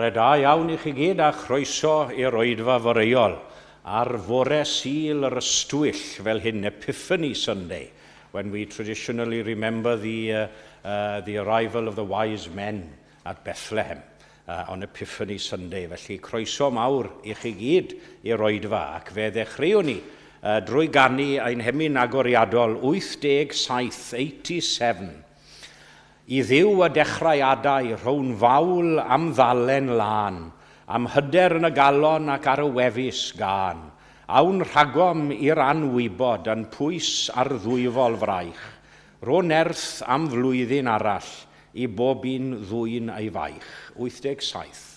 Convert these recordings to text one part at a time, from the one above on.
Bore da iawn i chi gyd a chroeso i'r oedfa foreuol ar fore Sul yr Ystwyll fel hyn, Epiphany Sunday, when we traditionally remember the, the arrival of the wise men at Bethlehem on Epiphany Sunday. Felly croeso mawr i chi gyd i'r oedfa ac fe ddechreuwn ni drwy ganu ein hemyn agoriadol 87, 87. I Dduw y dechreuadau, rhown fawl am ddalen lân, am hyder yn y galon ac ar y wefus gân. Awn rhagom i'r anwybod yn pwys ar ddwyfol fraich. Rho nerth am flwyddyn arall i bob un ddwyn ei faich. 87.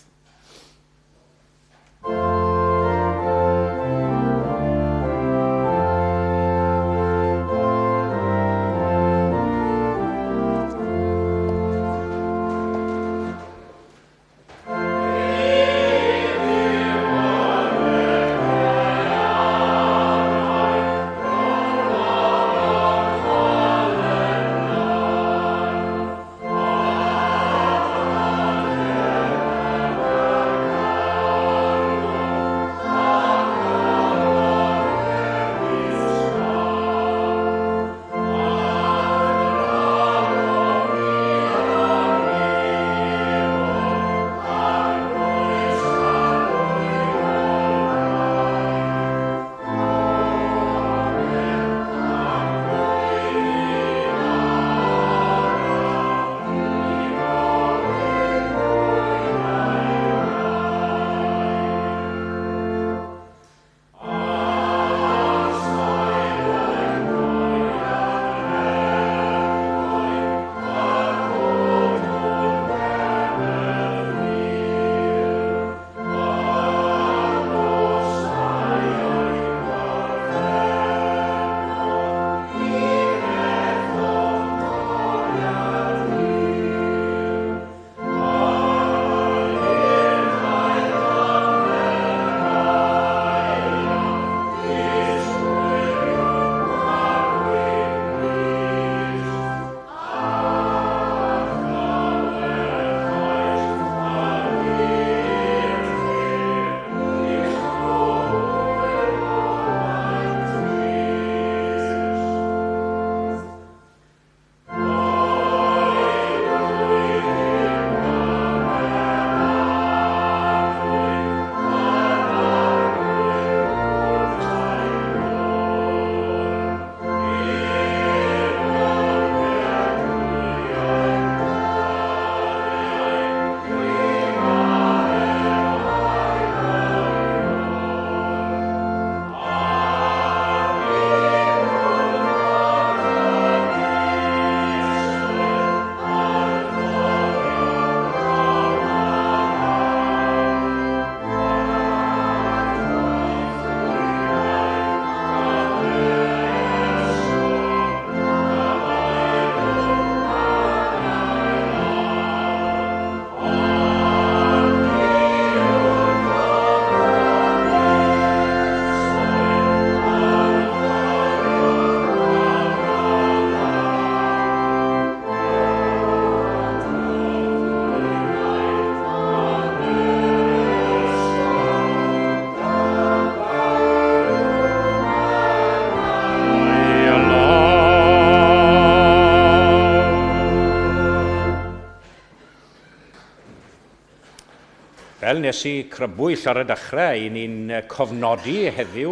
Fel nes i crybwyll ar y dechrau, i ni'n cofnodi heddiw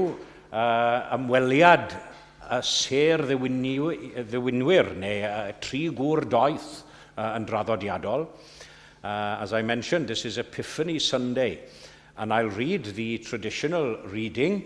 ymweliad y sêr ddewinwyr, neu tri gŵr doeth yn draddodiadol. As I mentioned, this is Epiphany Sunday, and I'll read the traditional reading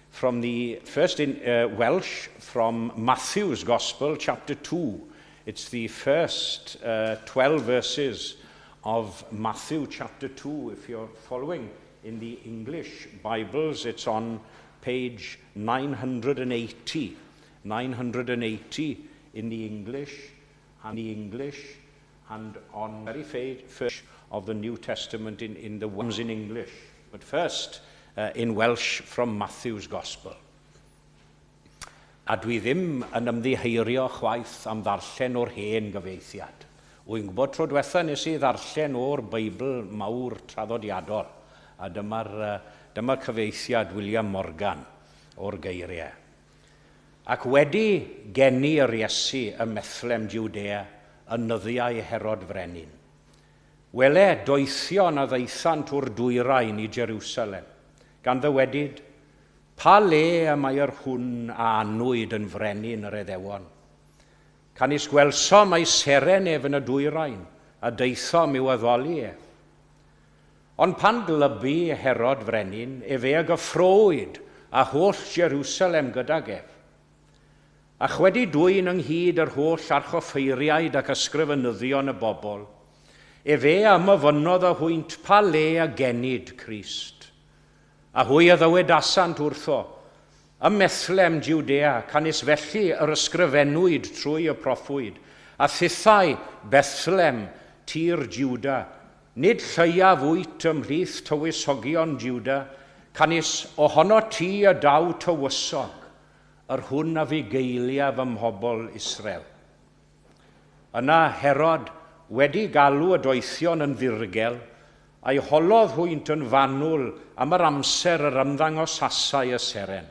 from the first in Welsh from Matthew's Gospel, chapter 2. It's the first 12 verses of Matthew chapter 2. If you're following in the English Bibles, it's on page 980. 980 in the English and the English and on very first of the New Testament in, in the ones in English. But first, in Welsh from Matthew's Gospel. A dwi ddim yn ymddiheurio chwaith am ddarllen o'r hen gyfieithiad. Wy'n gwybod tro diwetha nes i ddarllen o'r Beibl mawr traddodiadol, a dyma'r dyma cyfeithiad William Morgan o'r geiriau. Ac wedi geni yr Iesu ym Methlem Judea yn nyddiau Herod Frenin. Wele, doethion a ddaethant o'r dwyrain i Jerusalem, gan ddywedyd, pa le y mae yr hwn a anwyd yn frenin yr Iddewon? Canys gwelsom ei seren ef yn y dwyrain, a daethom i'w addoli ef. Ond pan glybu Herod frenin, efe a gyffrowyd, a holl Jerusalem gydag ef. A chwedi dwyn ynghyd yr holl archoffeiriaid ac ysgrifenyddion y bobl, efe a ymofynnodd â hwynt pa le a genid Crist. A hwy a ddywedasant wrtho, ym Methlem, Judea, canys felly yr ysgrifennwyd trwy y proffwyd, a thithau, Bethlem, tir Juda, nid lleiaf wyt ymhlith tywysogion Juda, canys ohono ti y daw tywysog, yr hwn a fugeilia fy mhobl Israel. Yna Herod, wedi galw y doethion yn ddirgel, a'i holodd hwynt yn fanwl am yr amser yr ymddangosasai y seren.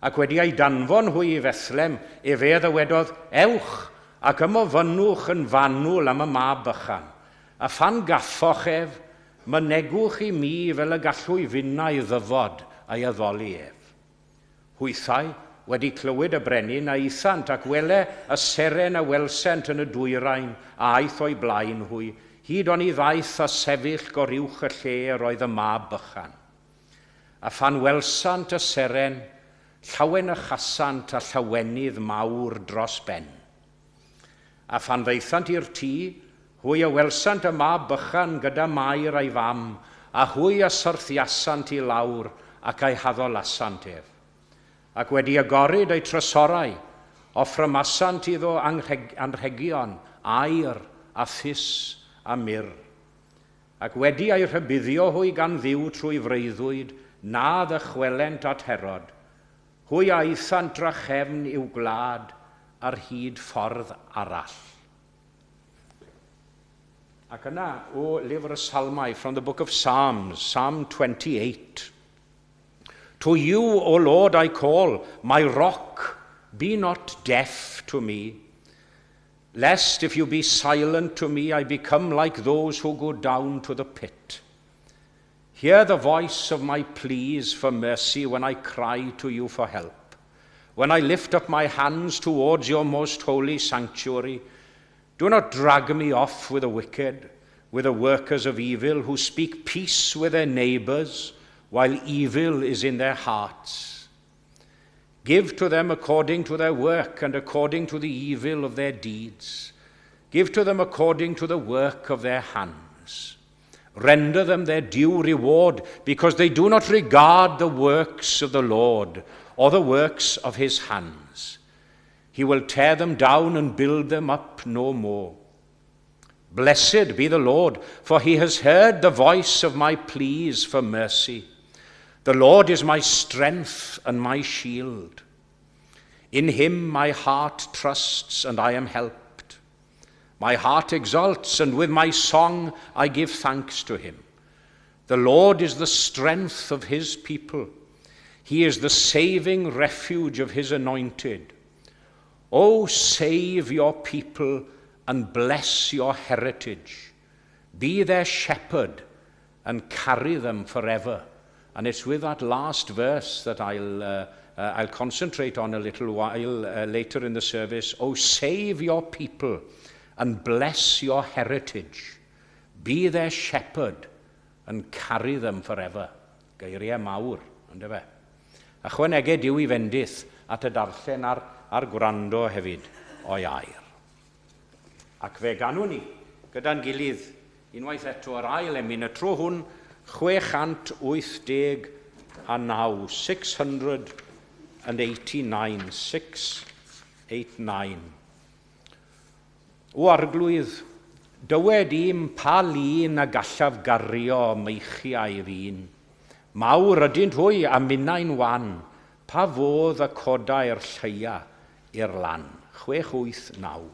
Ac wedi ei danfon hwy i Fethlem, efe a ddywedodd, ewch ac ymofynnwch yn fanwl am y mab bychan, a phan gaffoch ef, mynegwch i mi fel y gallwy finnau ddyfod a'i addoli ef. Hwythau, wedi clywed y brenin, a aethant, ac wele y seren a welsent yn y dwyrain, a aeth o'i blaen hwy, hyd oni ddaeth a sefyll goruwch y lle yr oedd y mab bychan. A phan welsant y seren, llawenychasant a llawenydd mawr dros ben. A phan ddaethant i'r tŷ, hwy a welsant y mab bychan gyda Mair a'i fam, a hwy a syrthiasant i lawr ac a'i haddolasant ef. Ac wedi agoryd eu trysorau, offrymasant iddo anrhegion, aur, a thus a myrr. Ac wedi eu rhybuddio hwy gan Dduw trwy freuddwyd, na ddychwelent at Herod, hwy a aethant drachefn i'w gwlad ar hyd ffordd arall. Ac yna, o lyfr y Salmau, from the book of Psalms, Psalm 28. To you, O Lord, I call, my rock, be not deaf to me, lest if you be silent to me, I become like those who go down to the pit. Hear the voice of my pleas for mercy when I cry to you for help. When I lift up my hands towards your most holy sanctuary, do not drag me off with the wicked, with the workers of evil who speak peace with their neighbors while evil is in their hearts. Give to them according to their work and according to the evil of their deeds. Give to them according to the work of their hands. Render them their due reward, because they do not regard the works of the Lord or the works of his hands. He will tear them down and build them up no more. Blessed be the Lord, for he has heard the voice of my pleas for mercy. The Lord is my strength and my shield. In him my heart trusts, and I am helped. My heart exults, and with my song I give thanks to him. The Lord is the strength of his people. He is the saving refuge of his anointed. Oh, save your people and bless your heritage. Be their shepherd and carry them forever. And it's with that last verse that I'll concentrate on a little while later in the service. Oh, save your people and bless your heritage. Be their shepherd and carry them forever. Geiriau mawr, yndyfe? A chwaneged Duw ei fendith at y darllen a'r gwrando hefyd o'i air. Ac fe ganwn ni gyda'n gilydd unwaith eto yr ail emyn, y tro hwn 689, 689, 689. O Arglwydd, dywed i'm pa lun a gallaf gario meichiau fy un. Mawr ydynt hwy a minnau'n wan, pa fodd y codai'r lleia i'r lan. 689.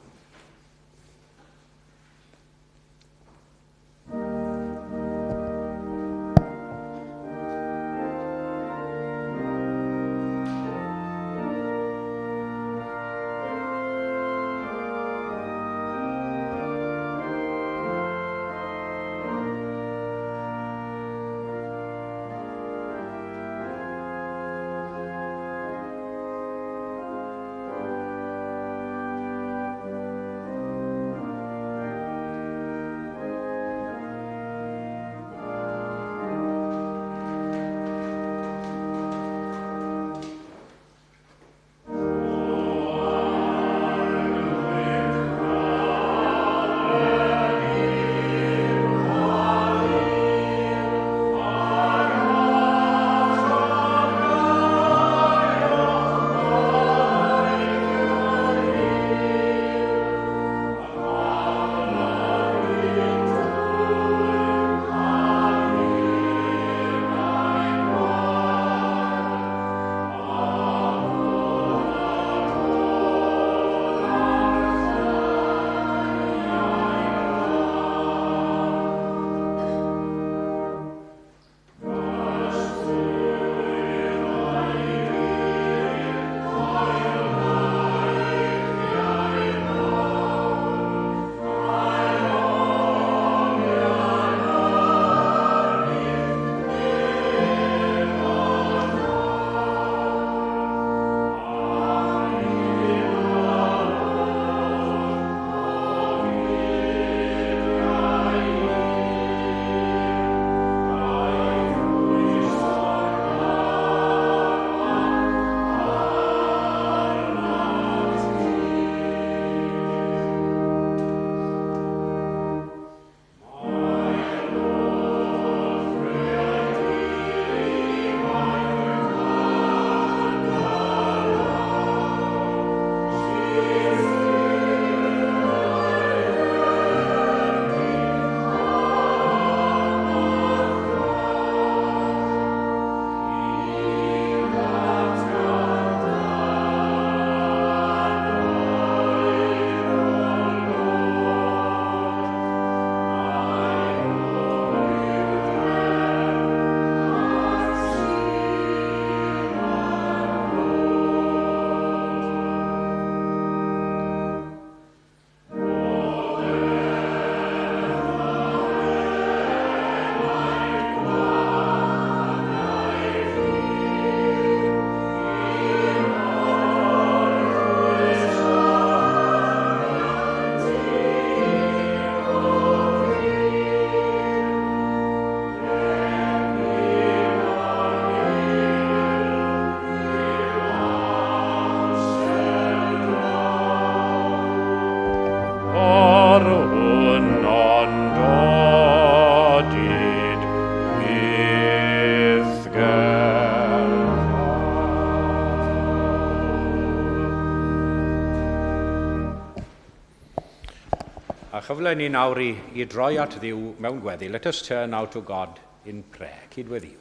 A chyfle ni nawr i droi at Dduw mewn gweddi. Let us turn now to God in prayer. Cydweddiwn.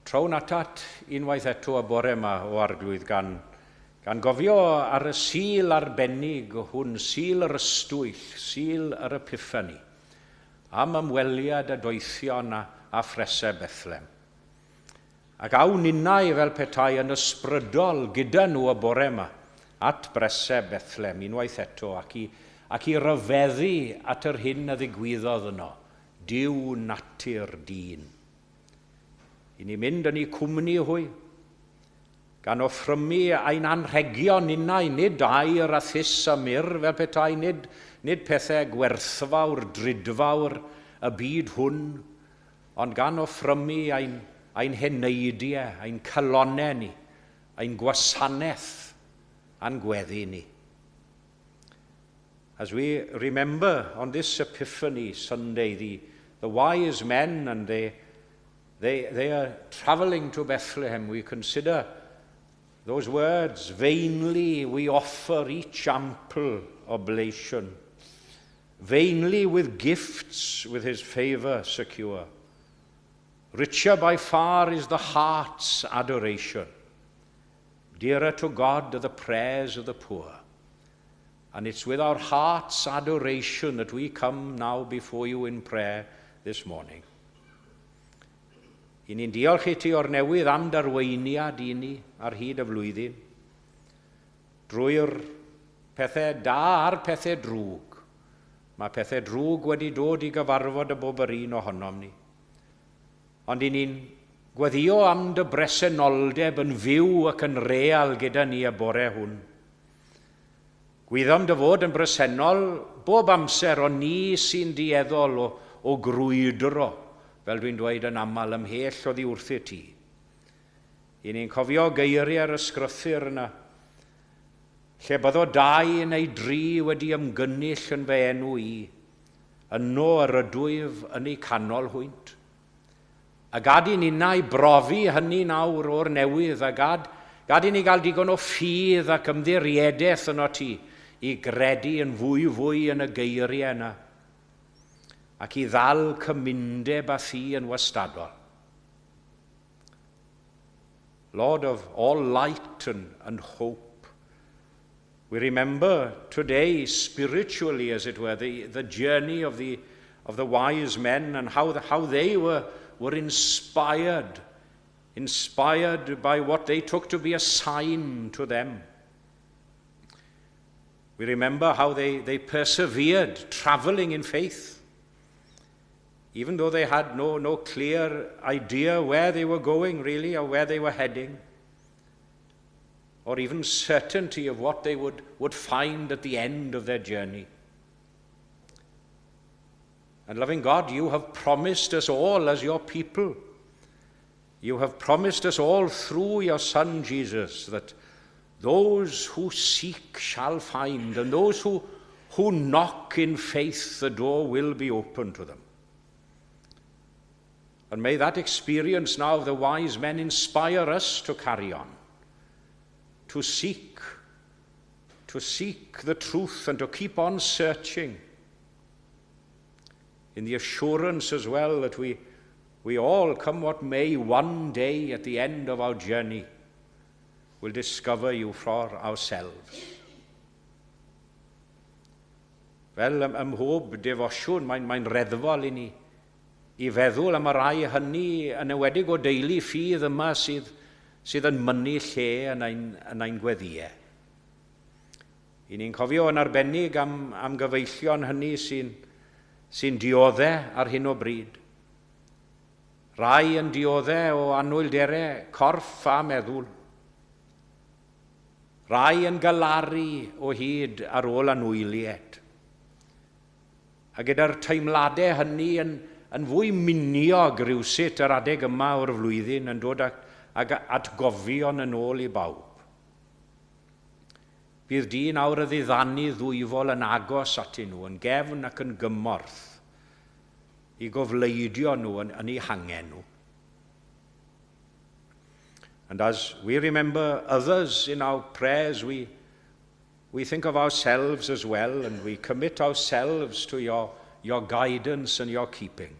Trown atat unwaith eto y bore yma, o Arglwydd, gan gofio ar y Sul arbennig hwn, Sul yr Ystwyll, Sul yr Epiphany, am ymweliad y doethion a phreseb Bethlehem. Ac awn ninnau fel petai yn ysbrydol gyda nhw y bore yma at breseb Bethlehem unwaith eto ac i ryfeddu at yr hyn a ddigwyddodd yno, Duw natur dyn. I ni mynd yn eu cwmni hwy, gan offrymu ein anrhegion ninnau, nid aur a thus a myrr fel petai, nid pethau gwerthfawr, drudfawr y byd hwn, ond gan offrymu ein heneidiau, ein calonau ni, ein gwasanaeth a'n gweddi ni. As we remember on this Epiphany Sunday, the wise men and they are travelling to Bethlehem, we consider those words, "Vainly we offer each ample oblation, vainly with gifts with his favour secure. Richer by far is the heart's adoration. Dearer to God are the prayers of the poor." And it's with our heart's adoration that we come now before you in prayer this morning. I ni'n diolch i ti o'r newydd am dy arweiniad i ni ar hyd y flwyddyn. Drwy'r pethau da a'r pethau drwg. Mae pethau drwg wedi dod i gyfarfod y bob yr un ohonom ni. Ond i ni'n gweddio am dy bresenoldeb yn fyw ac yn real gyda ni y bore hwn. Gwyddom dy fod yn bresennol bob amser, ond ni sy'n dueddol o grwydro, fel dwi'n dweud yn aml, ymhell oddi wrthyt ti. I ni'n cofio geiriau'r ysgrythyr yna, lle byddo dau neu dri wedi ymgynnull yn fy enw i, yno yr ydwyf yn eu canol hwynt. A gad i ninnau brofi hynny nawr o'r newydd, a gad i ni gael digon o ffydd ac ymddiriedaeth ynot ti i gredu yn fwy fwy yn y geiriau yna ac i ddal cymundeb â thi yn wastadol. Lord of all light and hope, we remember today, spiritually, as it were, the journey of the wise men and how they were inspired by what they took to be a sign to them. We remember how they persevered, traveling in faith, even though they had no clear idea where they were going, really, or where they were heading, or even certainty of what they would find at the end of their journey. And loving God, you have promised us all as your people. You have promised us all through your Son Jesus that those who seek shall find, and those who knock in faith, the door will be open to them. And may that experience now of the wise men inspire us to carry on, to seek the truth and to keep on searching in the assurance as well that we all, come what may, one day at the end of our journey, will discover you for ourselves. Fel ym mhob defosiwn, mae'n reddfol i ni i feddwl am y rai hynny, yn enwedig o deulu ffydd yma sydd yn mynnu lle yn ein gweddïau. I ni'n cofio yn arbennig am gyfeillion hynny sy'n dioddef ar hyn o bryd. Rai yn dioddef o anhwylderau corff a meddwl. Rai yn galaru o hyd ar ôl anwyliaid. A gyda'r teimladau hynny yn fwy miniog rhywsut yr adeg yma o'r flwyddyn yn dod ag atgofion yn ôl i bawb. Bydd di nawr y ddiddanu ddwyfol yn agos atyn nhw, yn gefn ac yn gymorth, i gofleidio nhw yn eu hangen nhw. And as we remember others in our prayers, we We think of ourselves as well, and we commit ourselves to your guidance and your keeping.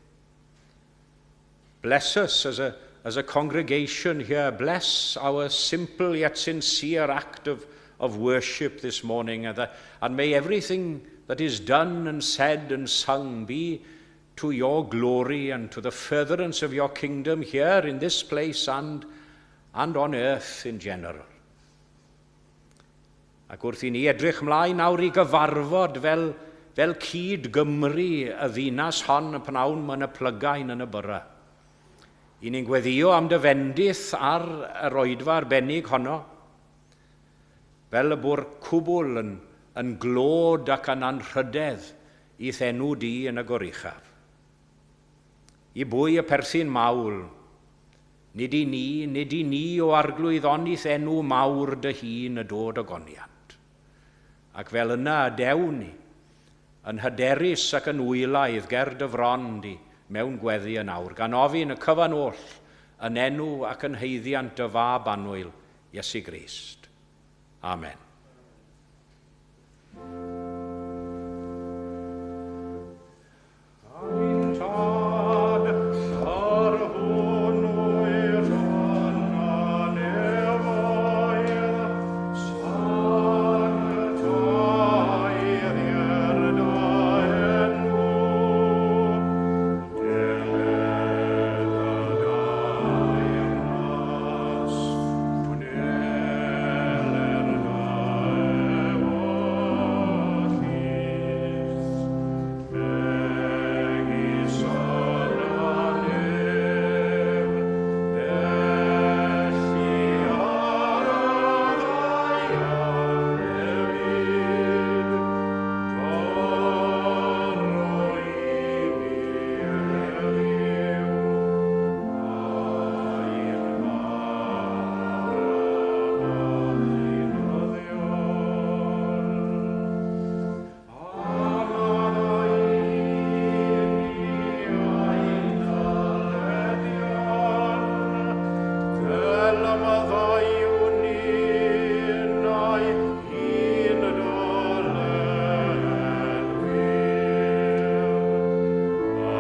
Bless us as a congregation here. Bless our simple yet sincere act of worship this morning. And may everything that is done and said and sung be to your glory and to the furtherance of your kingdom here in this place and on earth in general. Ac wrth i ni edrych mlaen nawr i gyfarfod fel cyd Gymry y ddinas hon y pnawn yn y plygain yn y Borough. I ni'n gweddio am dy fendith ar yr oedfa arbennig honno, fel y bo'r cwbl yn glod ac yn anrhydedd i'th enw di yn y goruchaf. I bwy y perthyn mawl, nid i ni, nid i ni o Arglwydd, ond i'th enw mawr dy hun y dod ogoniant. Ac fel yna y dewn ni, yn hyderus ac yn wylaidd ger dy fron di mewn gweddi yn awr, gan ofyn y cyfan oll yn enw ac yn haeddiant dy fab annwyl, Iesu Grist. Amen. Ein Tad, yr hwn wyt yn y nefoedd, sancteiddier dy enw, deled dy deyrnas, gwneler dy ewyllys, megis yn y nef, felly ar y ddaear hefyd. Dyro i ni heddiw ein bara beunyddiol. A maddau i ni ein dyledion, fel y maddeuwn ninnau i'n dyledwyr.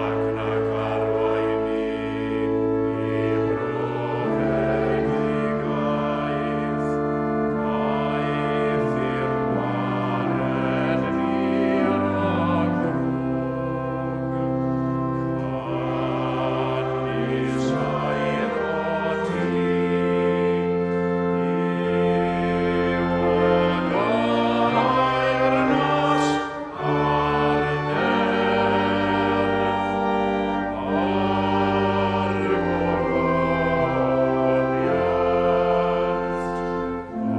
Ac nac arwain ni i brofedigaeth, eithr gwared ni rhag ddrwg. Canys eiddo ti yw dy deyrnas a'r nerth a'r gogoniant yn oes oesoedd.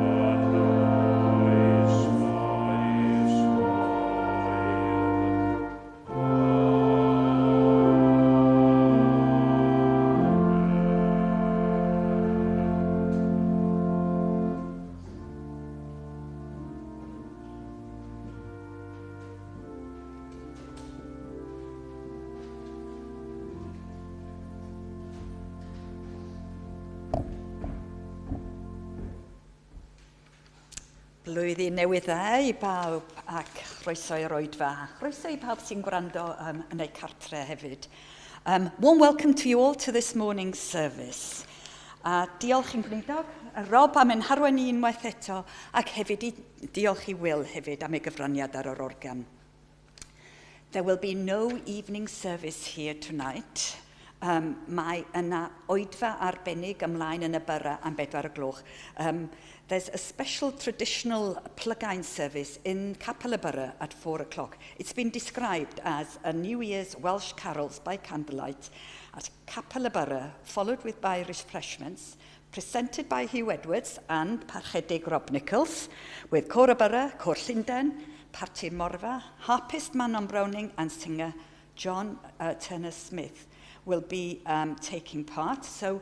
Amen. Blwyddyn newydd dda i bawb ac chroeso i'r oedfa. Chroeso i pawb sy'n gwrando yn eu cartre hefyd. Warm welcome to you all to this morning's service. A diolch i'n gweinidog, Rob, am ein harwain ni unwaith eto, ac hefyd diolch i Will hefyd am ei gyfraniad ar yr organ. There will be no evening service here tonight. Mae yna oedfa arbennig ymlaen yn y Borough am 4 o'r gloch. There's a special traditional plygain service in Capel y Borough at 4 o'clock. It's been described as a New Year's Welsh carols by candlelight at Capel y Borough, followed by refreshments, presented by Hugh Edwards and Parchedig Rob Nichols, with Côr y Borough, Côr Llundain, Parti Morfa, harpist Manon Browning and singer John Turner Smith will be taking part. So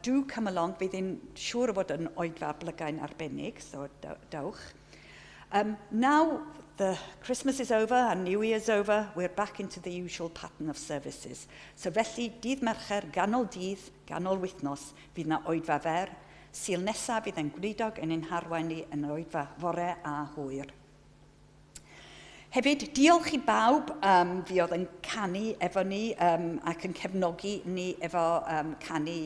do come along. Bydd hi'n siŵr o fod yn oedfa blygain arbennig, so dewch. Now the Christmas is over and New Year's over, we're back into the usual pattern of services. So felly, dydd Mercher, ganol dydd, ganol wythnos, fydd na oedfa fer, Sul nesaf fydd yn gwneudog yn ein harwain ni yn yr oedfa fore a hwyr. Hefyd, diolch i bawb fuodd yn canu efo ni ac yn cefnogi ni efo canu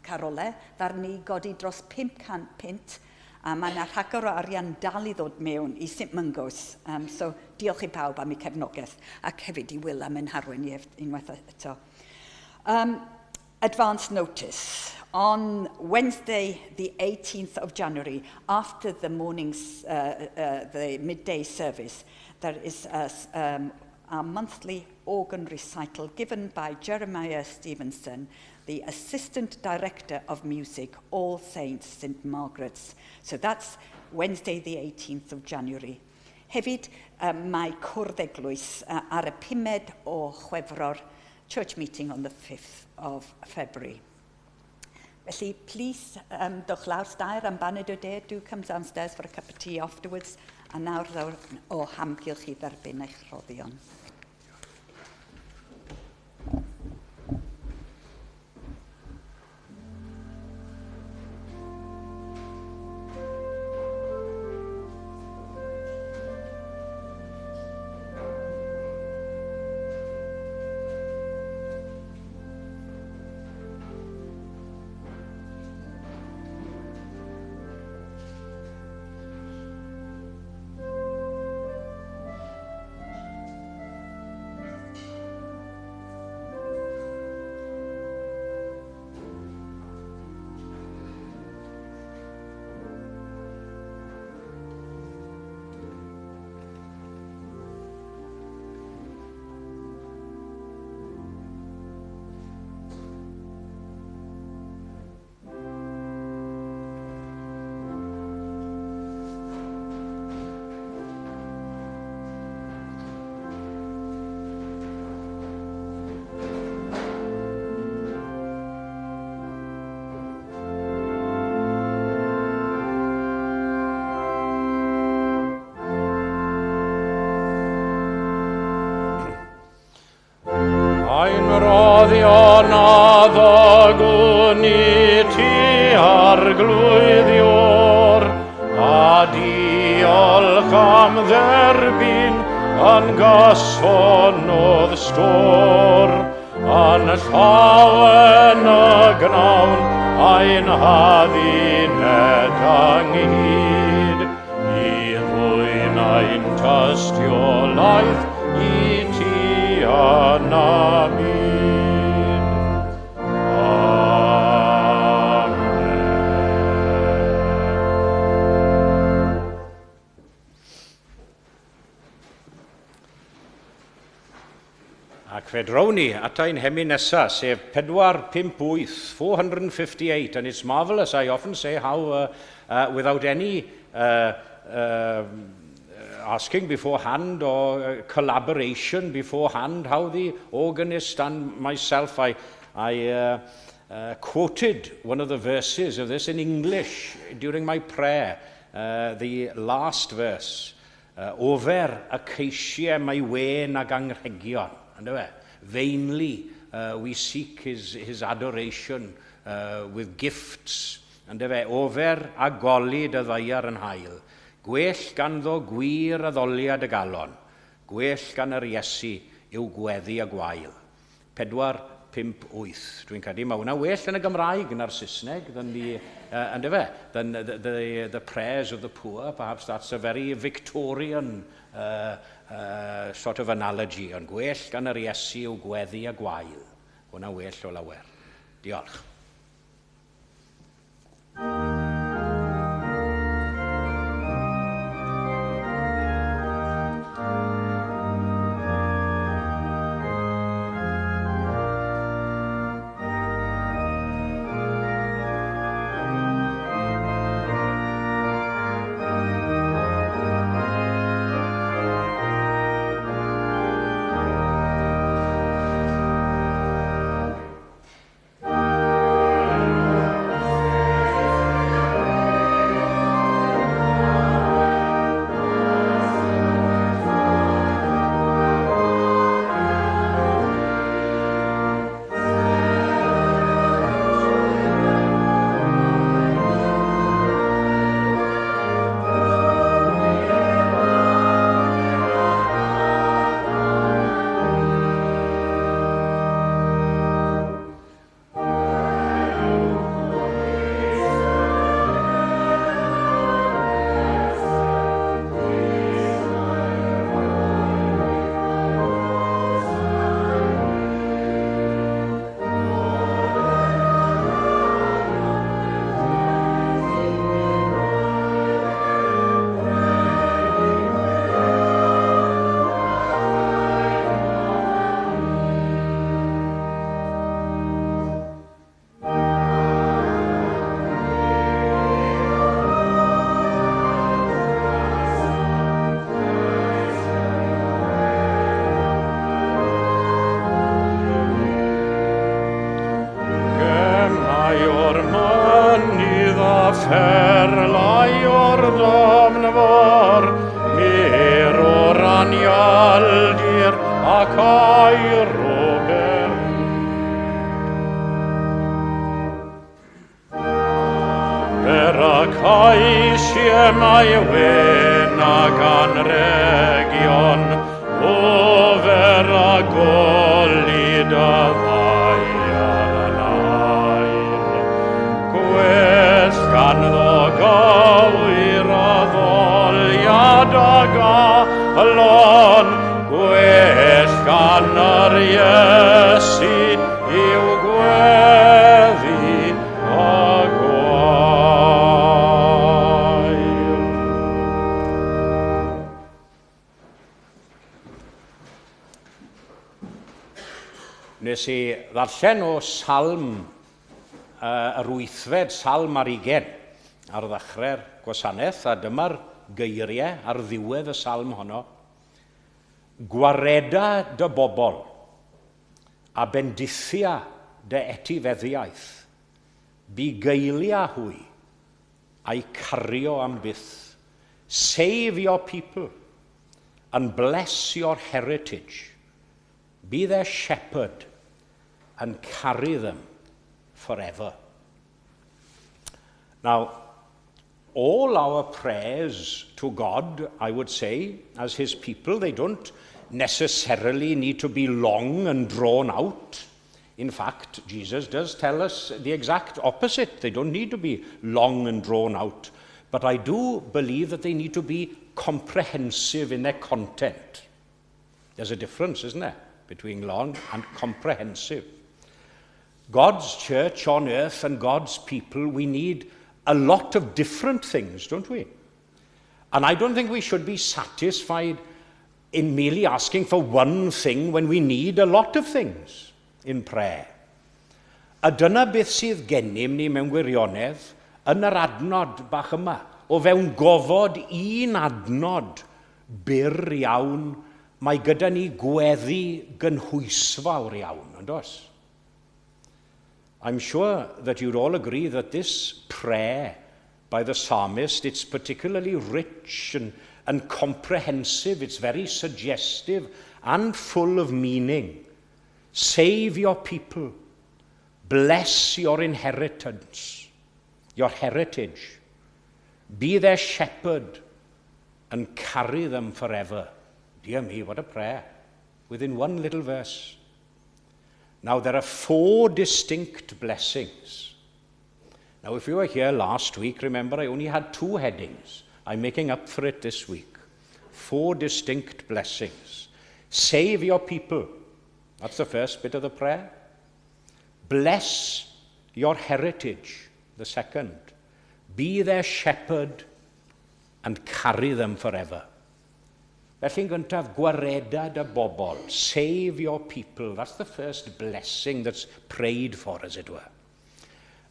carolau. Ddaru ni godi dros 500 punt a mae yna rhagor o arian dal i ddod mewn i St Mungo's. So diolch i pawb am eu cefnogaeth ac hefyd i Will am ein harwain ni unwaith eto. Advance notice. On Wednesday, the 18th of January, after the morning's, the midday service, there is a monthly organ recital given by Jeremiah Stevenson, the Assistant Director of Music, All Saints, St Margaret's. So that's Wednesday, the 18th of January. Hefyd, mae cwrdd eglwys ar y 5 o Chwefror, church meeting on the 5th of February. Felly, please, dowch lawr stair am baned o de. Do come downstairs for a cup of tea afterwards. A nawr ddawr o hamgylch i dderbyn eich rhoddion. Ein roddion a ddygwn i ti Arglwydd Ior, a diolch am dderbyn yn gyson o'dd stôr, yn llawen y gnawn ein hadduned ynghyd, i ddwyn ein tystiolaeth i ti yn y byd. Amen. Ac fe drown ni at ein hemyn nesaf, sef 458, 458, and it's marvellous, I often say how, without any asking beforehand or collaboration beforehand, how the organist and myself, I quoted one of the verses of this in English during my prayer, the last verse. Ofer y ceisiem ei wên ag anrhegion. Yndyfe? Vainly we seek his adoration with gifts. Yndyfe? Ofer a golud y ddaear yn hael. Gwell ganddo gwir addoliad y galon. Gwell gan yr Iesu yw gweddi a gwael. 4, 5, 8. Dwi'n credu mae hwnna well yn y Gymraeg na'r Saesneg than the, yndyfe? Than the prayers of the poor. Perhaps that's a very Victorian sort of analogy. Ond gwell gan yr Iesu yw gweddi a gwael. Hwnna well o lawer. Diolch. Caisie mae wen ag anregion, ofer a golud a ddaear yn ail. Gwell ganddo gywir addoliad a galon, gwell gan yr Iesu i'w gweddi a gwael. Nes i ddarllen o Salm, yr wythfed Salm ar ugen, ar ddechrau'r gwasanaeth, a dyma'r geiriau ar ddiwedd y salm honno. Gwareda dy bobl, a bendithia dy etifeddiaeth, Bugeilia hwy, a'u cario am byth. Save your people, and bless your heritage. Be their shepherd, and carry them forever. Now, all our prayers to God, I would say, as his people, they don't necessarily need to be long and drawn out. In fact, Jesus does tell us the exact opposite. They don't need to be long and drawn out. But I do believe that they need to be comprehensive in their content. There's a difference, isn't there, between long and comprehensive. God's church on earth and God's people, we need a lot of different things, don't we? And I don't think we should be satisfied in merely asking for one thing when we need a lot of things in prayer. A dyna beth sydd gennym ni mewn gwirionedd yn yr adnod bach yma. O fewn gofod un adnod byr iawn, mae gyda ni gweddi gynhwysfawr iawn, yn does? I'm sure that you'd all agree that this prayer by the psalmist, it's particularly rich and comprehensive, it's very suggestive and full of meaning. Save your people, bless your inheritance, your heritage, be their shepherd and carry them forever. Dear me, what a prayer, within one little verse. Now, there are four distinct blessings. Now, if you were here last week, remember I only had two headings. I'm making up for it this week. Four distinct blessings. Save your people. That's the first bit of the prayer. Bless your heritage, the second. Be their shepherd and carry them forever. Felly'n gyntaf, gwareda dy bobl. Save your people. That's the first blessing that's prayed for, as it were.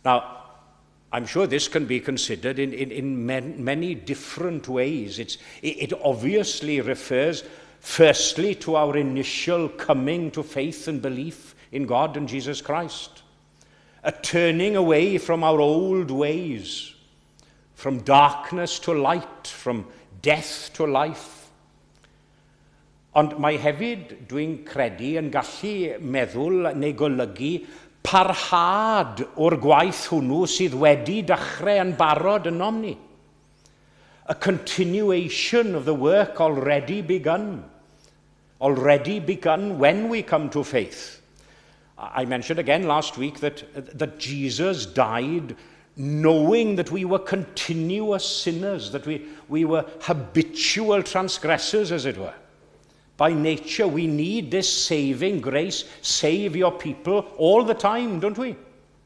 Now, I'm sure this can be considered in many different ways. It obviously refers firstly to our initial coming to faith and belief in God and Jesus Christ. A turning away from our old ways, from darkness to light, from death to life. Ond mae hefyd, dwi'n credu, yn gallu meddwl neu golygu parhad o'r gwaith hwnnw sydd wedi dechrau yn barod ynom ni. A continuation of the work already begun. Already begun when we come to faith. I mentioned again last week that Jesus died knowing that we were continuous sinners, that we were habitual transgressors, as it were. By nature, we need this saving grace, save your people, all the time, don't we?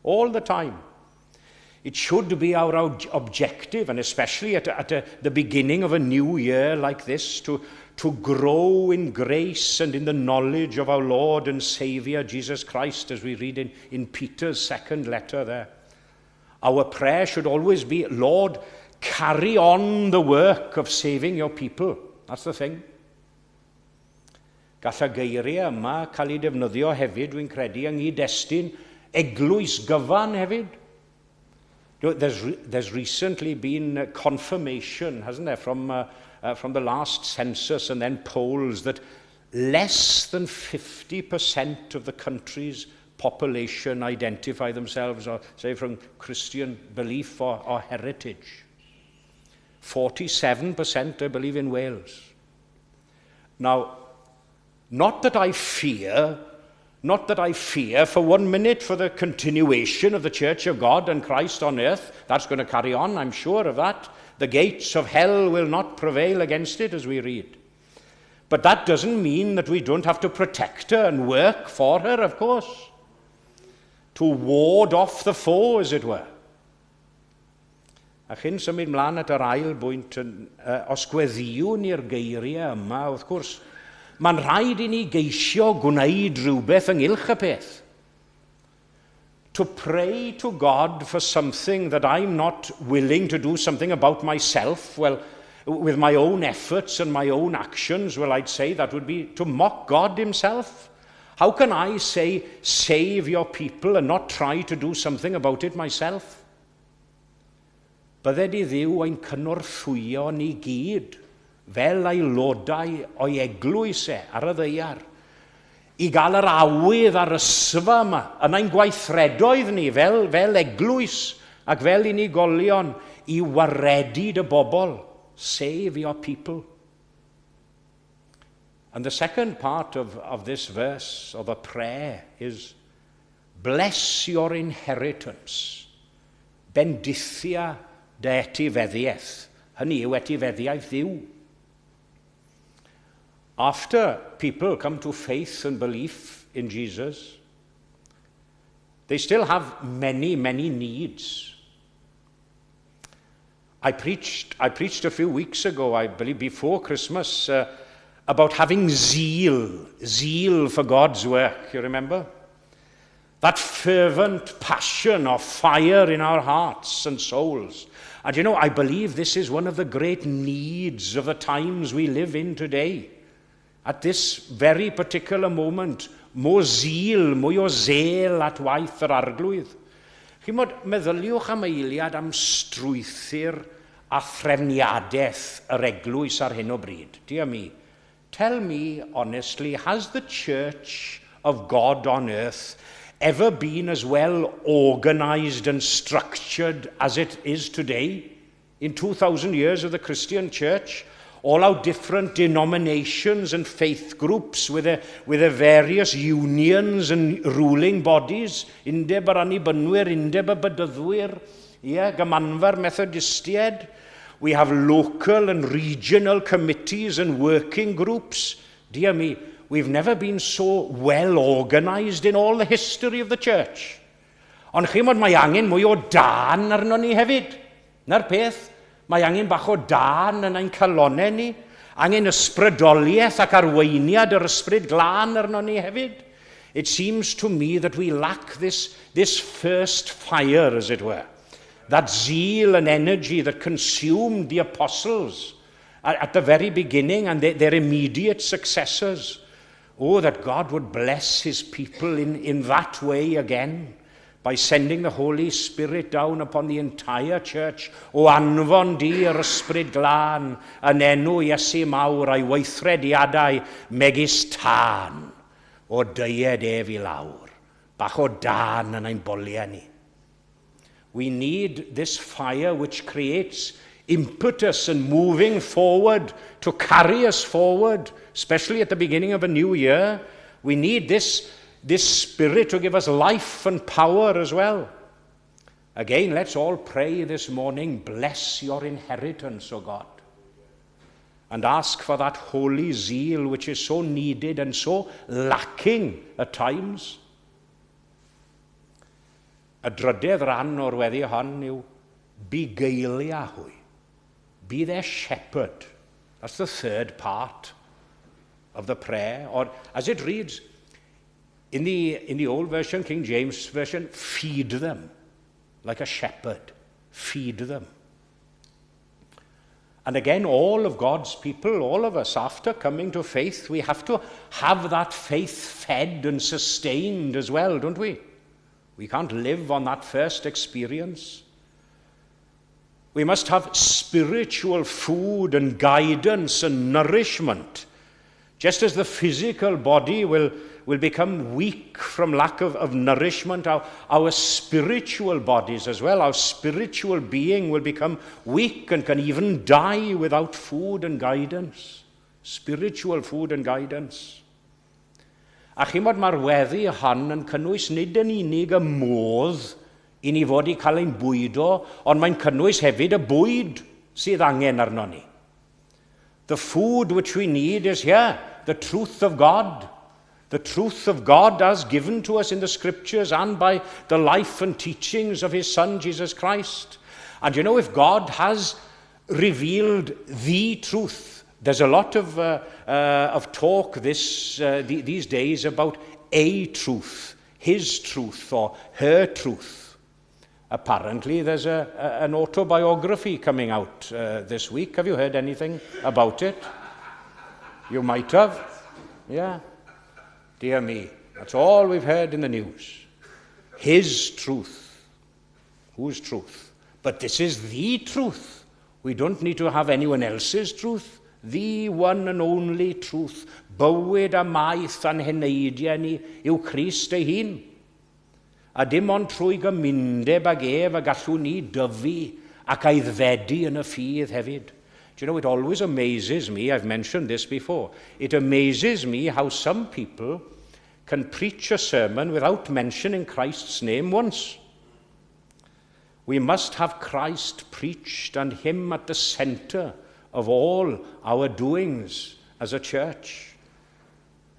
All the time. It should be our objective, and especially at the beginning of a new year like this, to grow in grace and in the knowledge of our Lord and Saviour, Jesus Christ, as we read in Peter's second letter there. Our prayer should always be, Lord, carry on the work of saving your people. That's the thing. Gall y geiriau yma cael ei defnyddio hefyd, dwi'n credu, yng nghyd-destun eglwys gyfan hefyd. There's recently been confirmation, hasn't there, from the last census and then polls that less than 50% of the country's population identify themselves, or say, from Christian belief or heritage. 47%, I believe, in Wales. Now, not that I fear for one minute for the continuation of the Church of God and Christ on earth. That's going to carry on, I'm sure of that. The gates of hell will not prevail against it, as we read. But that doesn't mean that we don't have to protect her and work for her, of course. To ward off the foe, as it were. A chyn symud mlaen at yr ail bwynt, os gweddiwn ni'r geiriau yma, wrth gwrs, mae'n rhaid i ni geisio gwneud rhywbeth ynghylch y peth. To pray to God for something that I'm not willing to do something about myself, well, with my own efforts and my own actions, well, I'd say that would be to mock God himself. How can I say, "Save your people," and not try to do something about it myself? Bydded i Dduw ein cynorthwyo ni gyd fel aelodau o'i eglwys e ar y ddaear i gael yr awydd a'r ysfa yma yn ein gweithredoedd ni fel eglwys ac fel unigolion i waredu dy bobl. Save your people. And the second part of this verse, of a prayer, is "Bless your inheritance." Bendithia dy etifeddiaeth. Hynny yw etifeddiaeth Dduw. After people come to faith and belief in Jesus, they still have many, many needs. I preached a few weeks ago, I believe before Christmas, about having zeal, zeal for God's work, you remember? That fervent passion or fire in our hearts and souls. And I believe this is one of the great needs of the times we live in today. At this very particular moment, more zeal, mwy o zel at waith yr Arglwydd. Chi'mod, meddyliwch am eiliad am strwythur a threfniadaeth yr eglwys ar hyn o bryd. Dear me, tell me honestly, has the Church of God on earth ever been as well organized and structured as it is today? In 2,000 years of the Christian church, all our different denominations and faith groups with their various unions and ruling bodies, Undeb yr Annibynwyr, Undeb y Bedyddwyr, yeah, Gymanfa'r Methodistiaid. We have local and regional committees and working groups. Dear me, we've never been so well organised in all the history of the church. Ond chi'mod, mae angen mwy o dân arno ni hefyd. 'Na'r peth, mae angen bach o dân yn ein calonau ni. Angen ysbrydoliaeth ac arweiniad yr Ysbryd Glân arno ni hefyd. It seems to me that we lack this first fire, as it were. That zeal and energy that consumed the apostles at the very beginning and their immediate successors. Oh, that God would bless his people in that way again by sending the Holy Spirit down upon the entire church. O anfon di yr Ysbryd Glân yn enw Iesu mawr a'i weithrediadau megis tân o deued ef i lawr. Bach o dân yn ein boliau ni. We need this fire which creates impetus and moving forward to carry us forward, especially at the beginning of a new year. We need this spirit to give us life and power as well. Again, let's all pray this morning, "Bless your inheritance, O God." And ask for that holy zeal which is so needed and so lacking at times. Y drydedd ran o'r weddi hon yw bugeilia hwy. Be their shepherd. That's the third part of the prayer. Or as it reads in the old version, King James Version, "Feed them like a shepherd. Feed them." And again, all of God's people, all of us, after coming to faith, we have to have that faith fed and sustained as well, don't we? We can't live on that first experience. We must have spiritual food and guidance and nourishment. Just as the physical body will, will become weak from lack of nourishment. Our spiritual bodies as well, our spiritual being will become weak and can even die without food and guidance. Spiritual food and guidance. A chimod, mae'r weddi hon yn cynnwys nid yn unig y modd i ni fod i cael ein bwydo, ond mae'n cynnwys hefyd y bwyd sydd angen arno ni. The food which we need is here, the truth of God. The truth of God as given to us in the scriptures and by the life and teachings of his Son, Jesus Christ. And you know, if God has revealed the truth, there's a lot of talk these days about a truth, his truth or her truth. Apparently, there's an autobiography coming out this week. Have you heard anything about it? You might have. Yeah. Dear me, that's all we've heard in the news. His truth. Whose truth? But this is the truth. We don't need to have anyone else's truth. The one and only truth. Bywyd a maeth a'n heneidiau ni yw Crist ei hun. A dim ond trwy gymundeb ag ef y gallwn ni dyfu ac aeddfedu yn y ffydd hefyd. Do you know, it always amazes me, I've mentioned this before, it amazes me how some people can preach a sermon without mentioning Christ's name once. We must have Christ preached and him at the center of all our doings as a church.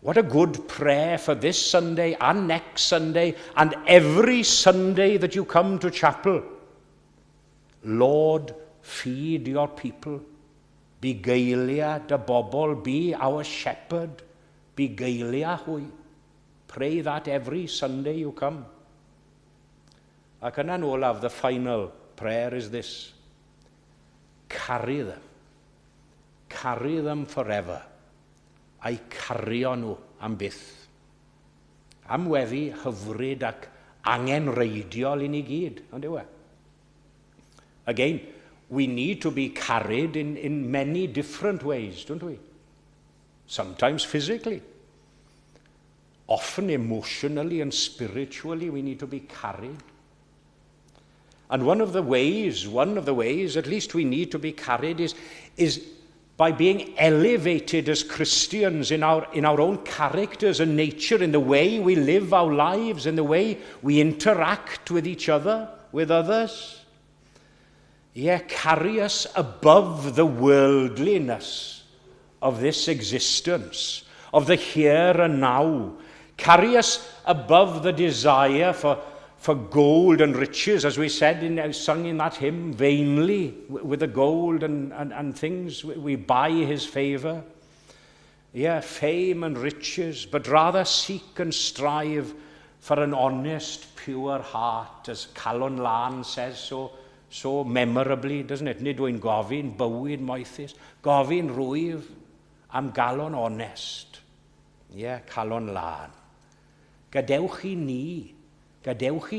What a good prayer for this Sunday and next Sunday and every Sunday that you come to chapel. Lord, feed your people. Bugeilia dy bobl, be our shepherd. Bugeilia hwy. Pray that every Sunday you come. Ac yna'n olaf, the final prayer is this. Carry them. Carry them forever. A'u cario nhw am byth. Am weddi hyfryd ac angenreidiol i ni gyd, on'd yw e? Again, we need to be carried in many different ways, don't we? Sometimes physically. Often emotionally and spiritually, we need to be carried. And one of the ways, at least we need to be carried, is by being elevated as Christians in our own characters and nature, in the way we live our lives, in the way we interact with each other, with others. Yeah, carry us above the worldliness of this existence, of the here and now. Carry us above the desire for gold and riches, as we sung in that hymn, vainly, with the gold and things, we buy his favor. Yeah, fame and riches, but rather seek and strive for an honest, pure heart, as Calon Lân says so memorably, doesn't it? Nid wy'n gofyn bywyd moethus, gofyn rwyf am galon onest. Yeah, calon lân. Gadewch i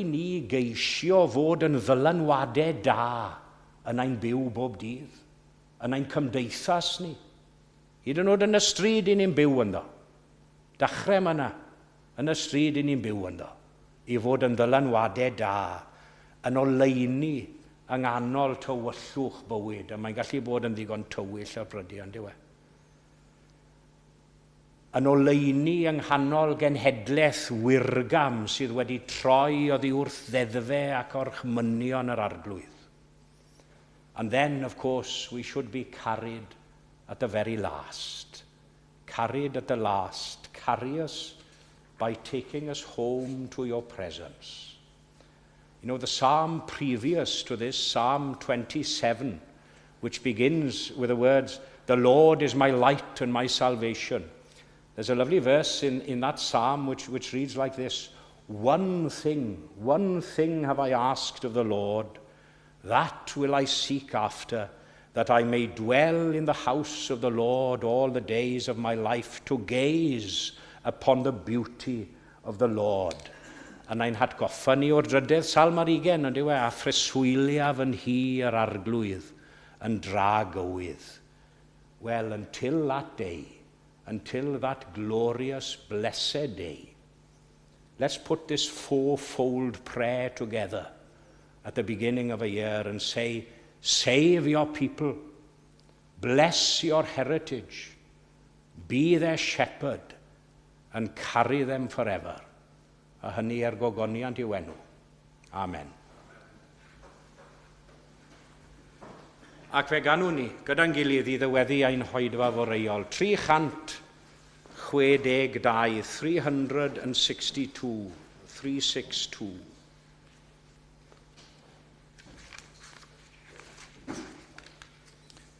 ni geisio fod yn ddylanwadau da yn ein byw bob dydd, yn ein cymdeithas ni. Hyd yn oed yn y stryd i ni'n byw ynddo. Dachrau yma yna, yn y stryd i ni'n byw ynddo, i fod yn ddylanwadau da, yn oleuni yng nghanol tywyllwch bywyd, a mae'n gallu bod yn ddigon tywyll ar brydiau, on'd yw e? Yn oleuni yng nghanol genhedlaeth wirgam sydd wedi troi oddi wrth ddeddfau ac orchmynion yr Arglwydd. And then, of course, we should be carried at the very last. Carried at the last. Carry us by taking us home to your presence. The psalm previous to this, Psalm 27, which begins with the words, "The Lord is my light and my salvation." There's a lovely verse in that psalm which reads like this: One thing have I asked of the Lord, that will I seek after, that I may dwell in the house of the Lord all the days of my life, to gaze upon the beauty of the Lord." A ein hatgoffa ni o'r drydedd salm ar hugain, on'd yw e, a phreswyliaf yn nhŷ yr Arglwydd yn dragywydd. Well, until that day, until that glorious, blessed day. Let's put this fourfold prayer together at the beginning of a year and say, save your people, bless your heritage, be their shepherd, and carry them forever. A hynny er gogoniant i'w enw. Amen. Ac fe ganwn ni gyda'n gilydd i ddyweddu ein hoedfa foreol. 362, 362, 362.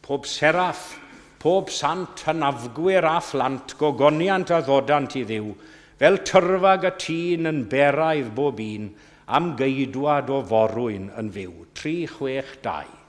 Pob seraff, pob sant hynafgwyr a phlant, gogoniant a ddodant i Dduw, fel tyrfa gytûn yn beraidd bob un, am geidwad o forwyn yn fyw. 362.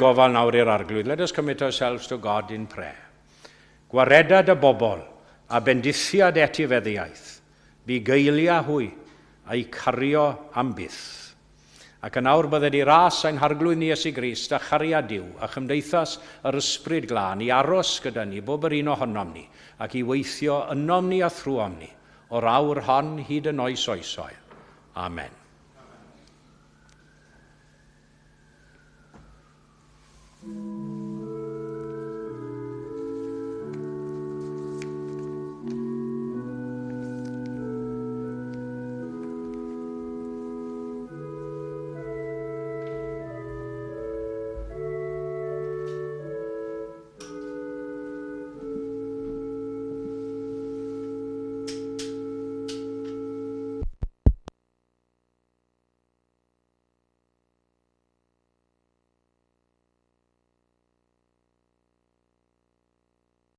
Gofal nawr i'r Arglwydd. Let us commit ourselves to God in prayer. Gwareda dy bobl a bendithiad etifeddiaeth, bugeilia hwy a'i cario am byth. Ac yn awr bydded i ras ein harglwydd ni Iesu Grist a chariad Duw a chymdeithas yr ysbryd glân i aros gyda ni bob yr un ohonom ni ac i weithio ynom ni a thrwom ni o'r awr hon hyd yn oes oesoedd. Amen. Amen.